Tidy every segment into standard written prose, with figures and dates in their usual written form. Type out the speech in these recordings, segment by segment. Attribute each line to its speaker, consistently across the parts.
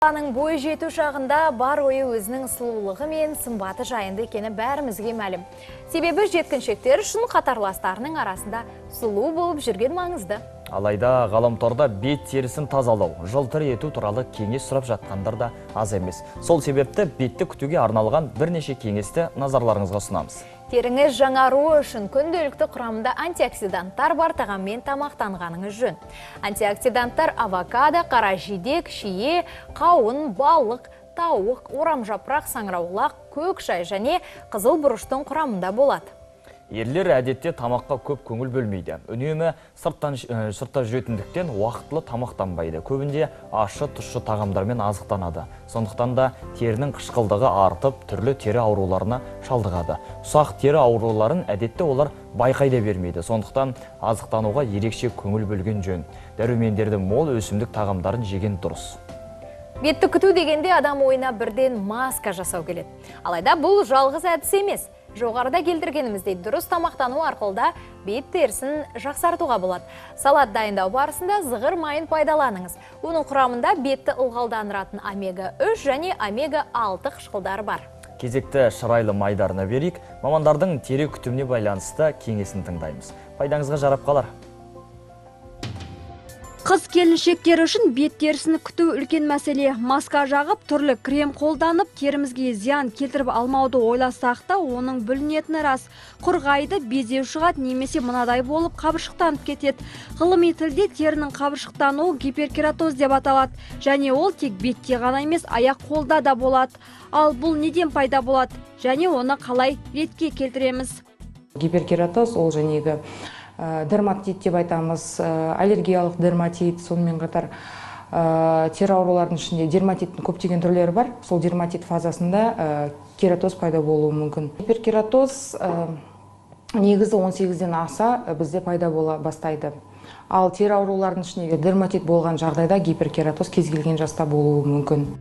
Speaker 1: Баланың бой жету шағында бар ойы өзінің сұлулығы мен сымбаты жайында екені бәрімізге мәлім. Себебі жеткіншектер үшін қатарластарының арасында сұлу болып жүрген маңызды.
Speaker 2: Алайда ғаламторда бет терісін тазалау, жылтыр ету туралы кеңес сұрап жатқандар да аз емес. Сол себепті бетті күтуге арналған бірнеше кеңесті назарларыңызға ұсынамыз.
Speaker 1: Теріңіз жаңаруы үшін күнделікті құрамында антиоксиданттар бар тағаммен тамақтанғаныңыз жөн. Антиоксиданттар авокадо, қара жидек, шие, қауын, балық, тауық, орамжапырақ, саңырауқұлақ, көк шай және қызыл бұрыштың құрамында болады.
Speaker 2: Ерлер әдетте тамаққа көп көңіл бөлмейді. Үнемі сыртта жүретіндіктен уақытылы тамақтанбайды. Көбінде ащы, тұщы тағамдармен азықтанады. Сондықтан да терінің қышқылдығы артып, түрлі тері ауруларына шалдығады. Ұсақ тері ауруларын әдетте олар байқай да бермейді. Сондықтан азықтануға ерекше көңіл бөлген жөн. Дәрумендерді мол өсімдік тағамдарын жеген дұрыс.
Speaker 1: Бетті күту дегенде адам ойына бірден маска жасау келеді. Алайда бұл жалғыз әдіс емес. Жоғарыда келтіргеніміздей дұрыс тамақтану арқылы да бет терісін жақсартуға болады. Салат дайындау барысында зығыр майын пайдаланыңыз. Оның құрамында бетті ылғалдандыратын омега-3 және омега-6 қышқылдары бар.
Speaker 2: Кезекті шырайлы майдарына берейік. Мамандардың тері күтіміне байланысты кеңесін тыңдаймыз. Пайдаңызға жарап қалар.
Speaker 3: Қыз келіншектер үшін бет терісін күту үлкен мәселе. Маска жағып, түрлі крем қолданып, терімізге зиян келтіріп алмауды ойласақ та, оның бүлінетіні рас. Құрғайды, безеу шығады немесе мынадай болып қабыршықтанып кетеді. Ғылыми тілде терінің қабыршықтануы гиперкератоз деп аталады. Және ол тек бетте ғана емес, аяқ қолда да болады. Ал бұл неден пайда болады? Және оны қалай ретке келтіреміз?
Speaker 4: Гиперкератоз ол жәнегі дерматит деп айтамыз, аллергиялық дерматит, сонымен қатар тері ауруларының ішінде дерматиттің көптеген түрлері бар. Сол дерматит фазасында кератоз пайда болуы мүмкін. Гиперкератоз негізі 18-ден аса бізде пайда бола бастайды. Ал тері ауруларының ішіндегі дерматит болған жағдайда гиперкератоз кез келген жаста болуы мүмкін.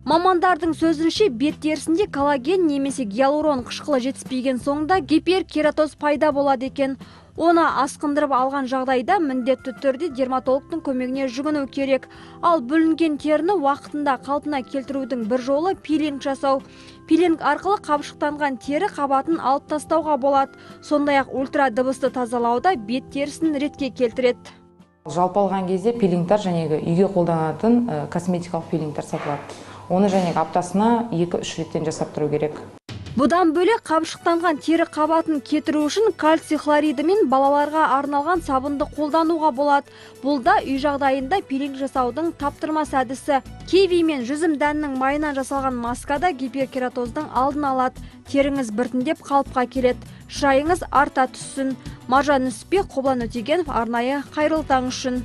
Speaker 3: Мамандардың сөзінше, бет терісінде коллаген немесе гиалурон қышқылы жетіспеген соңда гиперкератоз пайда болады екен. Оны асқындырып алған жағдайда міндетті түрде дерматологтың көмегіне жүгіну керек. Ал бүлінген теріні уақытында қалпына келтірудің бір жолы пилинг жасау. Пилинг арқылы қабыршықтанған тері қабатын алып тастауға болады. Сондай-ақ ультрадыбысты тазалауда бет терісін ретке келтіреді.
Speaker 4: Жалпы алған кезде пилингтар жәнегі үйге қолданатын косметикалық пилингтар сатылады. Оны жәнегі аптасына 2-3 реттен жасап тұру керек.
Speaker 3: Бұдан бөлек қабыршықтанған тері қабатын кетіру үшін кальций хлориді мен балаларға арналған сабынды қолдануға болады. Бұл да үй жағдайында пилинг жасаудың таптырмас әдісі. Киви мен жүзім дәнінің майынан жасалған маска да гиперкератоздың алдын алады. Теріңіз біртіндеп қалыпқа келеді. Шырайыңыз арта түссін. Маржан Нүсіпбек, Қобылан Өтегенов, арнайы «Қайырлы таң» үшін.